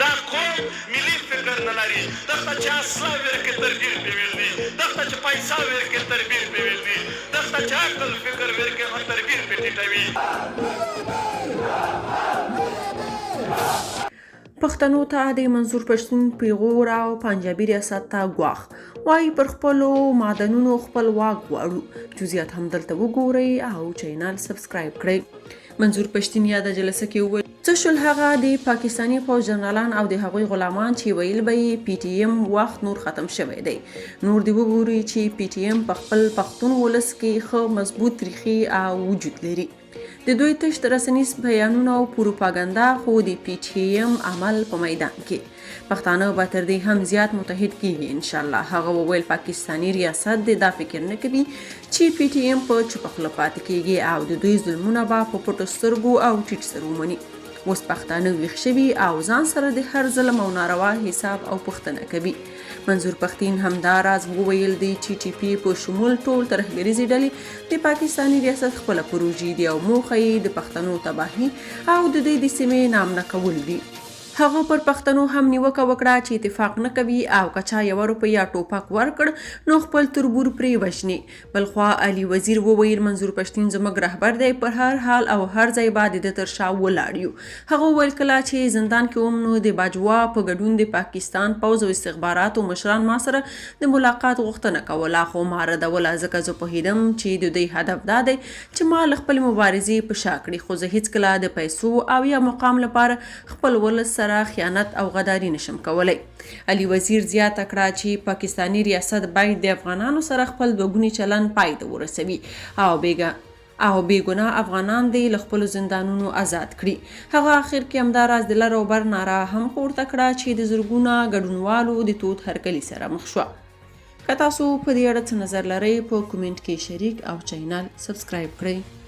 دا قوم ملي فکر نه لري. دلته چې اصله ورکې تربیر پې ویل دي، دلته چې پیسه ورکې تربیر پې ویل دي، دلته چې عقل فکر ورکې نو تربیر پې ټیټوي. پښتنو ته د منظور پښتون پیغور او پنجابي ریاست ته ګواښ، وايي پر خپلو معدنونو خپل واک غواړو. جزئیات هم دلته وګورئ او چینل سبسکرایب کړئ. منظور پښتین یاده جلسه کې وویل، څه شول هغه د پاکستاني پوځ جنرالان او د هغوی غلامان چې ویل به یې پي ټي ایم وخت نور ختم شوی دی؟ نور دې وګوري چې پي ټي ایم په خپل پښتون ولس کې ښه مضبوط ریښې او وجود لري. د دوی تش رسنیز بیانونه او پروپاګندا، خو د پي ټي ایم عمل په میدان کې. پښتانه به تر دې هم زیات متحد کیږي انشاءالله. هغه وویل، پاکستاني ریاست دې دا فکر نه کوي چې پي ټي ایم په چوپه خوله پاتې کیږي او د دوی ظلمونه به په پټو سترګو او ټیټ سر ومني. اوس پښتانه ویښ شوي او ځان سره د هر ظلم او ناروا حساب او پوښتنه کوي. منظور پښتین همدا راز وویل، د ټي ټي پي په شمول ټول ترهګریزې ډلې د پاکستاني ریاست خپله پروژې دي او موخه یې د پښتنو تباهي او د دوی د سیمې نامنه کول دي. هغه پر پښتنو هم نیوکه وکړه چې اتفاق نه کوي او که چا یوه روپۍ یا ټوپک ورکړ نو خپل تربور پرې وژني. بلخوا علي وزیر وویل، منظور پښتین زموږ رهبر دی، پر هر حال او هر ځای به د ده تر شا ولاړ یو. هغه وویل، کله چې زندان کې وم نو د باجوه په ګډون د پاکستان پوځ او استخباراتو مشران ما سره د ملاقات غوښتنه کوله، خو ما ردوله، ځکه زه پوهېدم چې د دوی هدف دا دی چې ما له خپلې مبارزې په شا کړي، خو زه هېڅکله د پیسو او یا مقام لپاره خپل ولس سره خیانت او غداري نشم کولی. علي وزیر زیاته کړه چې پاکستاني ریاست باید د افغانانو سره خپل دوه ګونی چلند پای ته ورسوي او بېګا او بې ګناه افغانان دې له خپلو زندانونو ازاد کړي. هغه اخر کې همداراز د لر او بر ناره هم پورته کړه چې د زرګونه ګډونوالو د تود هرکلي سره مخ شوه. که تاسو په دې اړه څه نظر لرئ په کومنټ کې شریک او چینل سبسکرایب کړئ.